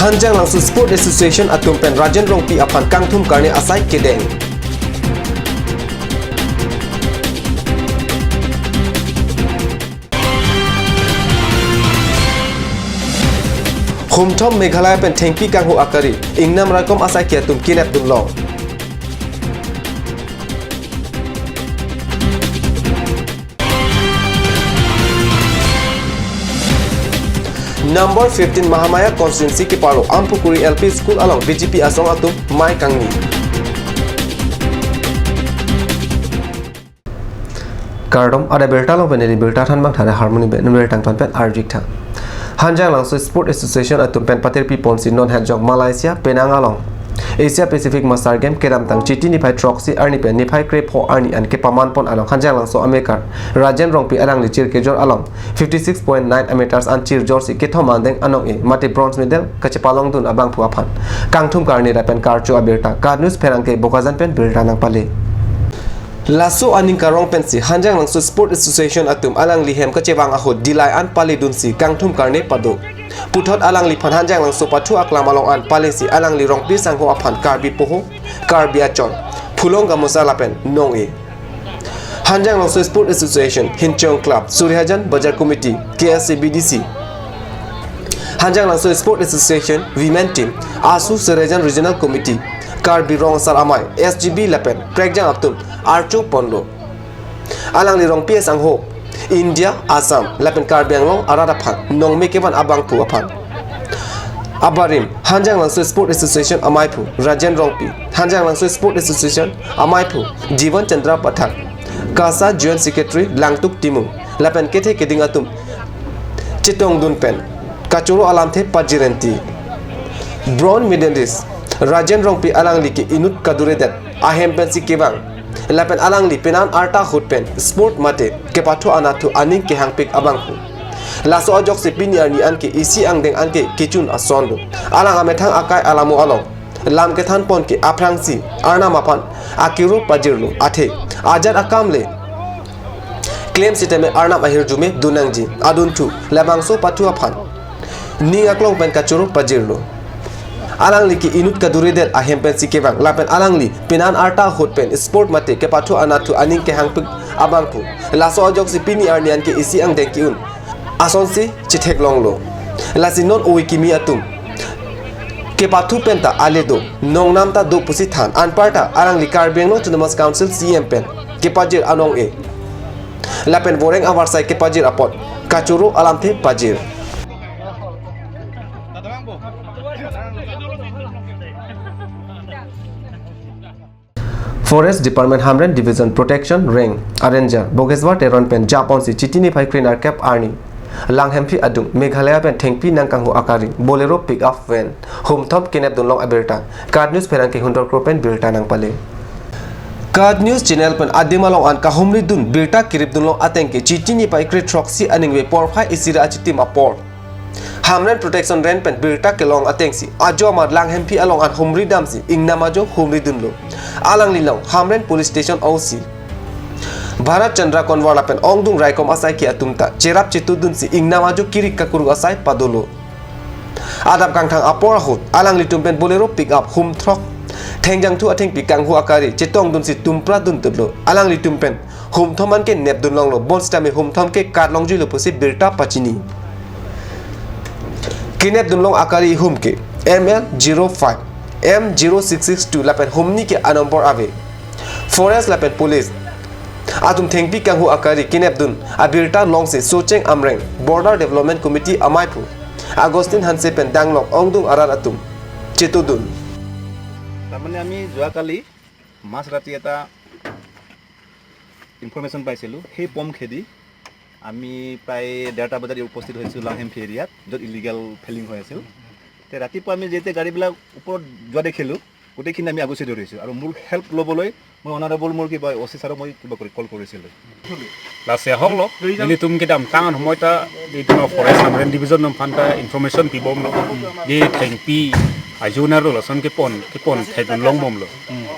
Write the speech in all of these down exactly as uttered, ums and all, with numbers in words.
Hanjanglangso Sport Association atum pen Rajen Rongpi aphan kangthum karne asai kedeng. Humthom Meghalaya pen thengpi kanghu akari, ingnam raikom asaiki atum kinep dunlong. Number fifteen Mahamaya constituency keparo Ampukuri L P School along B J P asong atum mei kangni. Kardom, ada birta along pen neli birta thanbang thare Harmony Ben, birta thanbang pen arjik tha. Hanjanglangso Sport Association atum pen patirpi ponsi non hanjong Malaysia penang along Asia Pacific Master Game kedamtang Chiti niphai throksi arni pen niphai krepho arni an kepaman pon along Hanjanglangso amekar Rajen Rongpi alangli chir kejor along fifty six point nine meters an chirjorsi kethom angdeng anong-e mate bronze medal kachepalongdun abangphu aphan kangthum karne lapen karcho abirta KAT News pherangke Bokajan pen birta nangpale. Laso aning karong pensi Hanjanglangso Sport Association atum alangli hem kachevang ahut dilai an paledunsi kangthum karne pado. Puthot alangliphan Hanjanglangso pathu aklam along an palesi alangli Rongpi sangho aphan Karbi poho, Karbi achor, phulong gamosa lapen nong-e. Hanjanglangso Sport Association, Hinchong Club, Suryajan Bazar Committee, K S A B D C, Hanjanglangso Sport Association, Women Team, ASU Suryajan Regional Committee, Karbi Rong Asar Amei, S G B lapen prekjang atum archo ponlo. Alangli Rongpi asangho India, Assam lapen Karbi Anglong arat aphan nongme kevan abangphu aphan abarim Hanjanglangso Sport Association ameiphu Rajen Rongpi, Hanjanglangso Sport Association ameiphu Jivan Chandra Pathak, KASA Joint Secretary Langtuk Timung lapen kethe keding atum chetongdun pen kachoro alamthe pajirenti. Bronze medalist Rajen Rongpi alangli ke inut kaduredet ahem pensi kevang. Lapen alangli penan arta ahut pen sport mate kepathu anathu aning kehangpik abangphu. Laso ajoksi pini arni anke isi angdeng anke kechun ason do. Alang amethang akai alamo along lam kethan pon ke aphrangsi Arnam aphan akiro pajirlo athe ajat akam le klem sitame Arnam ahirjume dunangji adunthu labangso pathu aphan ning aklong pen kachoro pajirlo. Alangli ke inut kaduredet ahem pensi kevang lapen alangli penan arta ahut pen sport mate kepathu anathu aning kehangpik abangphu. Laso ajoksi pini arni anke isi angdeng ke-un asonsi chetheklonglo. Lasi non ove kimi atum kepathu penta ale do, nongnam ta do pusi than anparta alangli Karbi Anglong Autonomous Council C E M pen kepajir anong-e lapen voreng avarsai kepajir apot kachoro alamthe pajir. Forest Department Hamren Division Protection Range Ranger Bogeshwar Teron pen japonsi Chiti niphai krenerkep arni Langhemphi adung Meghalaya pen thengpi nangkanghu akari Bolero pickup van humthom kinep dunlong abirta KAT News pherangke Hundor Kro pen birta nangpale. KAT News channel pen adim along an kahumri dun birta kirip dunlong ateng ke Chiti niphai kre throksi aningve porphai isi ra achitim apor Hamren Protection Range pen birta kelong atengsi ajo amar Langhemphi along an humri damsi ingnam ajo humri dunlo. Alangli along Hamren Police Station O C Bharat Chandra Konwar lapen ongdung raikom asaiki atum ta cherap chetudunsi ingnam ajo kirik kakuruk asai padolo. Adap kangthang apor ahut alanglitum pen Bolero pickup humthrok thengjangthu athengpi kanghu akari chetongdunsi tumpra duntutlo. Alanglitum pen humthom anke nepdunlonglo, bonsitame humthom ke katlongjuilo pusi birta pachini. Kinepdunlong akari ihum ke M L zero five, M zero six six two lapen humni ke anombor ave. Forest lapen police atum thengpi kanghu akari kinepdun abirta longsi Socheng Amreng Border Development Committee ameiphu Augustine Hanse pen danglok ongdung arat atum chetudun. তাৰমানে আমি যোৱাকালি মাজৰাতি এটা ইনফৰমেশ্যন পাইছিলোঁ। সেই পম খেদি আমি প্ৰায় ডেৰটা বজাত ইয়াত উপস্থিত হৈছোঁ লাংহেমফি এৰিয়াত, য'ত ইলিগেল ফেলিং হৈ আছিল। তে ৰাতিপুৱা আমি যেতিয়া গাড়ীবিলাক ওপৰত যোৱা দেখিলোঁ, গোটেইখিনি আমি আগুচি ধৰিছোঁ। আৰু মোৰ হেল্প ল'বলৈ মই অনাৰেবল মোৰ কিবা অ চি ছাৰক মই কিবা কৰি কল কৰিছিলোঁ। Lasi ahoklo, nelitum kedamtang an homoi ta, itum a forest Hamren division atum aphan ta information pibomlo. Di thengpi ajo naro lason kepon, kepon thekdun longbomlo.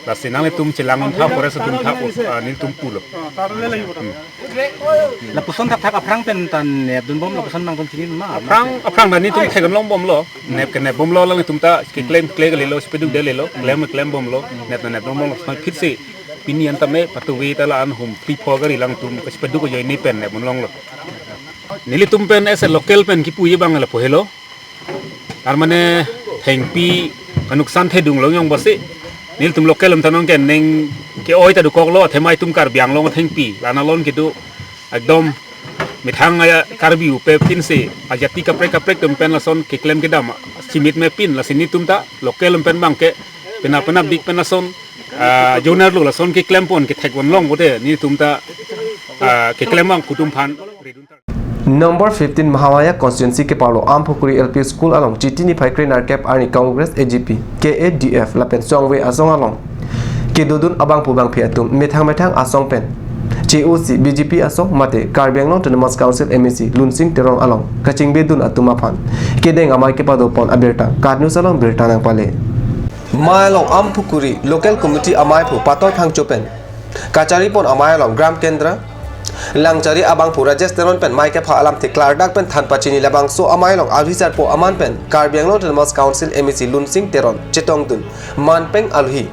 Lasi nanglitum chelang-un tha, forest atum tha, ah, nelitum pulo. Lapuson thakthak aphrang pen ta nepdunbom, lapuson nangtum chini ma? Aphrang, aphrang ta nelitum theklongbomlo, nep kenepbomlo, alanglitum ta keklem kekle kalilo, chepeduk det lelo, klem klembomlo, nep ta nepdunbomlo, sna phitsi pini an tame patuve ta la-an hum phli pho gari alangtum kachepeduk ajoine pen nepdunlonglo. Nelitum pen as a local pen kipuji abang lapu helo. Tar mane thengpi kanuksan thedung long yong basi. Nelitum local atum ta nong ke neng ke-oi ta dokoklo, athema itum Karbi Anglong athengpi. La-an along kedo ekdom methang aya Karbi upe pinsi ajati kaprek kaprek atum pen lason keklem kedam chimit me pin, lasi nelitum ta local atum pen abang ke penap penapdik pen lason, ah, jonar lo lason keklempon kethekponlong pote nelitum ta, ah, keklem abang kutum aphan redun tar. Number fifteen Mahamaya constituency keparlo Amphukuri L P School along Chiti niphai kre-nerkep arni Congress, A G P, K A D F lapen Songve asong along kedodun abangphu bangphi atum methang methang asong pen che-osi B J P asong mate Karbi Anglong Autonomous Council M A C Lunsing Teron along kachingbedun atum aphan kedeng amei kepadopon abirta KAT News along birta nangpale. Amei along Amphukuri local committee ameiphu Patoi Phangcho pen kacharipon amei along Gram Kendra Langchari abangphu Rajesh Teron pen mei kepha alamthe klardak pen than pachini, labangso amei along aluhi sarpo aman pen Karbi Anglong Autonomous Council M A C Lunsing Teron chetongdun manpeng aluhi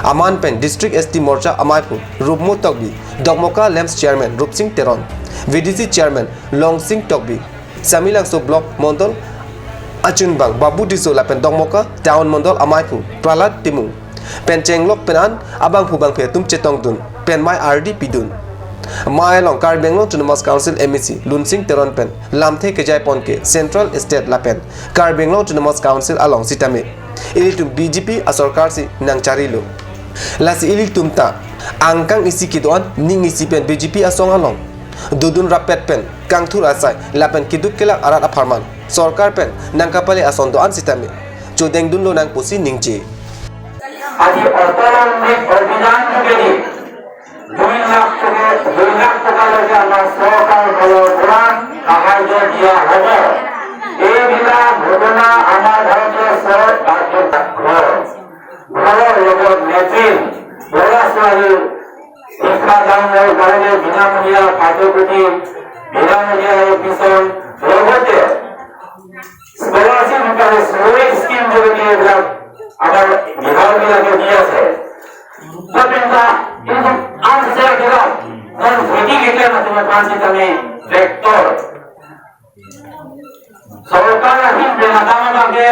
aman pen District S T Morcha ameiphu Rupmo Tokbi, Dokmoka LAMPS Chairman Rupsing Teron, V D C Chairman Longsing Tokbi, Samelangso Block Mondol achunbang Babu Tisso lapen Dokmoka Town Mondol ameiphu Prahlad Timung pen chenglok pen an abangphu bangphi atum chetongdun pen mei ardi pidun. Amei along Karbi Anglong Autonomous Council M A C Lunsing Teron pen lamthe kejaipon ke Central State lapen Karbi Anglong Autonomous Council along sitame ilitum B J P asorkar si nangcharilo. Lasi ilitum ta angkang isi kedo-an ning isi pen B J P asong along dodun rapet pen kangthur asai lapen keduk kelak arat apharman sorkar pen nangkapale ason do-an sitame chodengdunlonang pusi ningje. আজি অটল অমৃত অভিযান যোগেদি দুই লাখ টকা, দুই লাখ টকালৈকে আমাৰ চৰকাৰ ফালৰ পৰা সাহায্য দিয়া হ'ব। এইবিলাক ঘটনা আমাৰ ভাৰতীয় চৰকাৰ ঘৰ, ঘৰৰ লগত লেট্ৰিন, ল'ৰা ছোৱালীৰ শিক্ষা দানৰ কাৰণে বিনামূলীয়া পাঠ্যপুথি, বিনামূলীয়া এডমিশ্যন, লগতে স্কলাৰশ্বিপ হিচাপে স্কলাৰশ্বিপ স্কিম যোগেদি এইবিলাক আমাৰ বিভাগবিলাকে দি আছে। তো তেনেকুৱা এইটো আঠ হাজাৰ কিলো ধন ভেটি কেতিয়া নাছিলে পাঁচ আমি ভেক্টৰ চৰকাৰ আহি যে নাজানো লাগে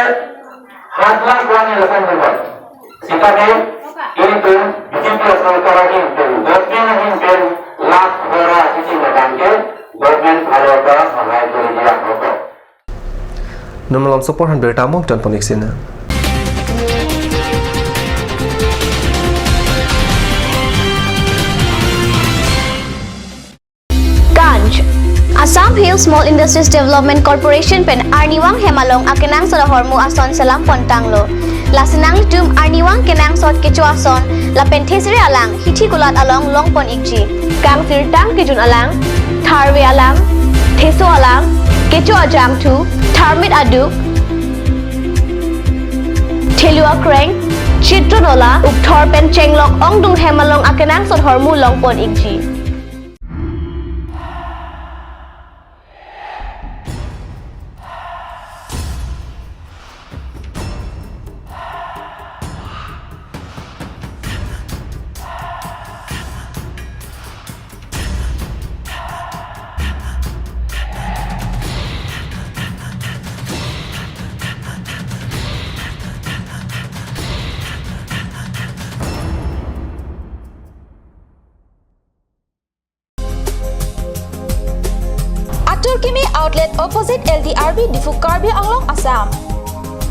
সাত লাখ ওৱান ইলেভেন দিব। Sitame এইটো বিজেপি চৰকাৰ আহি যে গভৰ্ণমেণ্ট আহি যে লাখ ভৰা কিছু নাজানকে গভৰ্ণমেণ্ট ফালৰ পৰা সহায় কৰি দিয়া হ'ব। Num malom sopo aphan birta mo ton ponik sina. Ganj. Assam Hill Small Industries Development Corporation pen arnivang hem along akenangsot ahormu ason selam pontanglo. Lasi nanglitum arnivang kenangsot kecho ason lapen thesere alang hithi kulat along longpon ikji. Kangsirtang kejun alang, tharve alang, theso alang, kecho ajangthu, tharmit aduk, thelu akreng, chitron ola, ukthor pen chenglok ongdung hem along akenangsot ahormu longpon ikji. Atur Kimi Outlet, opposite L D R B, Diphu, Karbi Anglong, Assam.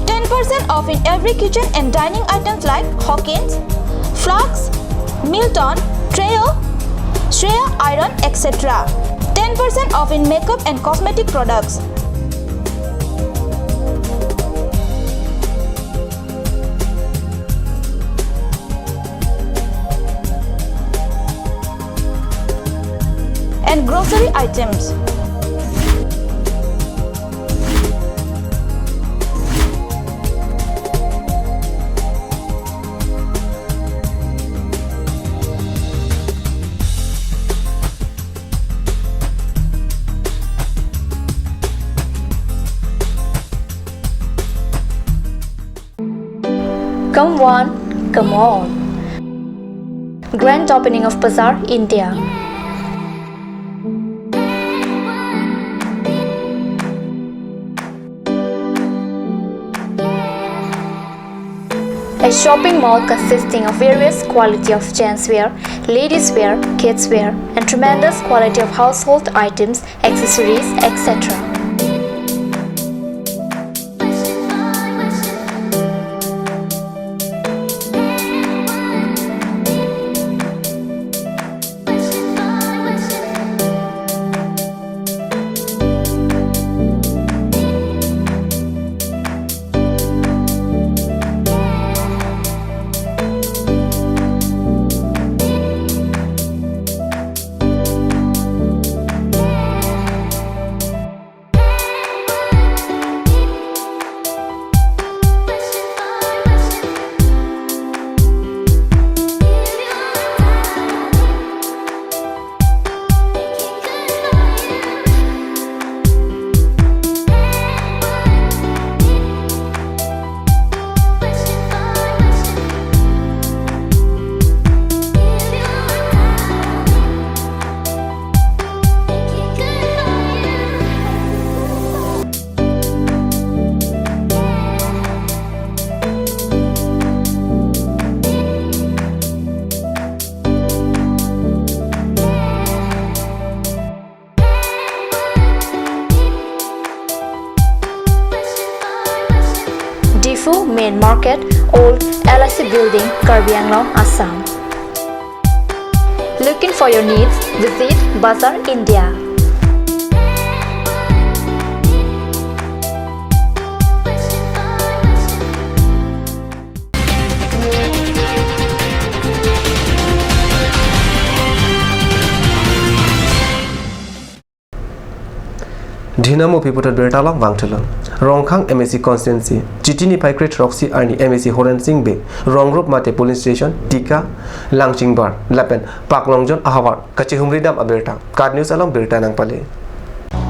Ten percent off in every kitchen and dining items like Hawkins, flasks, Milton, Treo, Shreya Iron, et cetera. Ten percent off in makeup and cosmetic products. And grocery items. One, come on. Grand opening of Bazaar, India. A shopping mall consisting of various quality of gents wear, ladies wear, kids wear, and tremendous quality of household items, accessories, et cetera. Diphu Main Market, Old L I C Building, Karbi Anglong, Assam. Looking for your needs? Visit Bazaar India. Dhinam opi puthot birta along vangthulo. Rongkhang M A C constituency, Chiti niphai kre throksi arni M A C Horen Sing Bey, Rongrup mate polling station, Tika, Langchingbar lapen Paklongjon ahavar kachihumri dam abirta. KAT News along birta nangpale.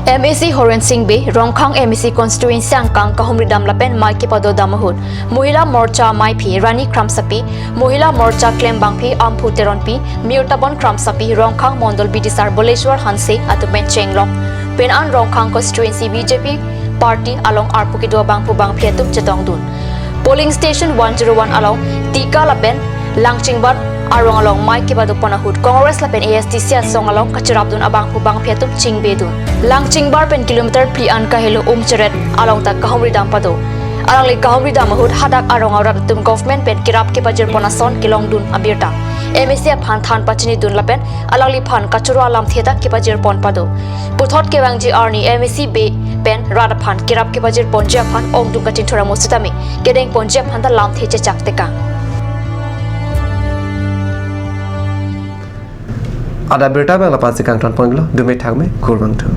M A C Horen Sing Bey, Rongkhang M A C constituency angkang kahumri dam lapen mei kepado dam ahut Mohila Morcha meiphi Rani Kramsapi, Mohila Morcha klembangpi Amphu Teronpi, Mirtabon Kramsapi, Rongkhang Mondol bidisar Boleshwar Hanse atum pen chenglok. Pen an Rongkhang constituency B J P party along arpu kedo abangphu bangphi atum chetongdun. Polling station one zero one along Tika lapen Langchingbar arong along mei kepado pon ahut Congress lapen A S D C asong along kacherapdun abangphu bangphi atum chingbedun. Langchingbar pen kilometer phli an kahelo Umcheret along ta kahumri dam pado. Alangli kahumri dam ahut hadak arong arat atum government pen kerap kepajir pon ason kelongdun abirta. M A C aphan than pachinidun lapen alangliphan kachoro alamthe ta kepajir pon pado. Puthot kevangji arni M A C Bey pen rat aphan kerap kepajir ponji aphan ongdung kachinthur amo sitame kedeng ponji aphan ta lamthe chechak tekang. Adap birta abang lapu-an si kangton ponlo, dome thakme, kurvangthu.